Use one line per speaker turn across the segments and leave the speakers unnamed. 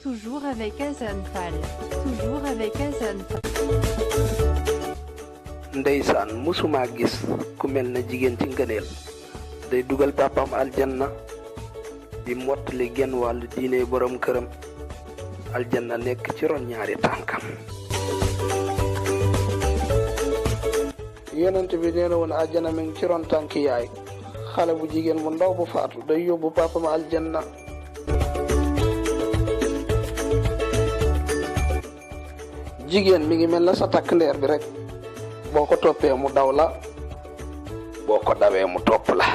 Toujours avec Assane Fall. Toujours avec Assane Fall.
ndeysaan musuma gis ku mel na jigéen ci ngëneel day dugal papam aljanna di mottali genn wàllu diine borom këram aljanna nekk ci ron ñaari tànkam. yonent bi nee na woon aljanna mi ngi ci ron tànki yaay xale bu jigéen bu ndaw bu faatu day yóbbu papam aljanna. jigéen mi ngi mel na sa takk ndeer bi rek boo ko toppee mu daw la boo ko dawee mu topp la.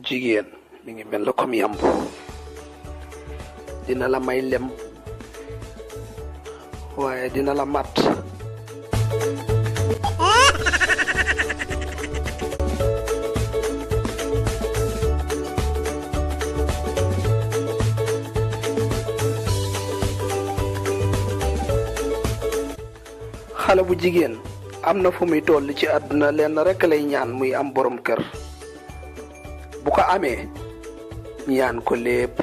jigéen mi ngi mel na comme yamb dina la may lem waaye dina la mat. xale bu jigéen am na fu muy toll ci àdduna lenn rekk lay ñaan muy am borom kër bu ko amee ñaan ko lépp.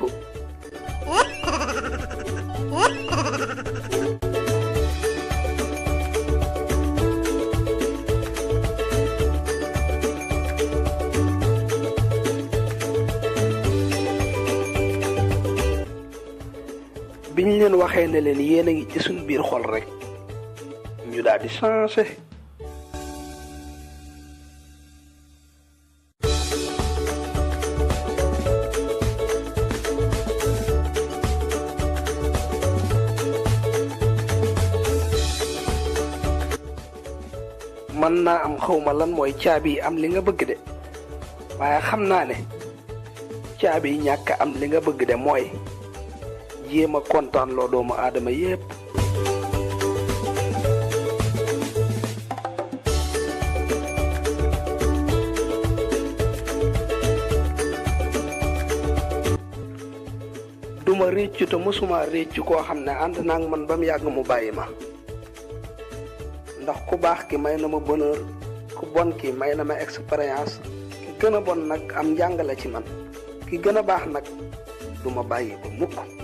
biñ leen waxee ne leen yéen a ngi ci suñ biir xol rek ñu daal di changé. mën naa am xawma lan mooy caabi am li nga bëgg de waaye xam naa ne caabi ñàkk am li nga bëgg de mooy jéem a kontaan loo doomu aadama yépp. duma réccu te mësuma réccu koo xam ne ànd naa ak man ba mu yàgg mu bàyyi ma ndax ku baax ki may na ma bonheur ku bon ki may na ma expérience ki gën a bon nag am njàngale ci man ki gën a baax nag duma bàyyi ba mukk.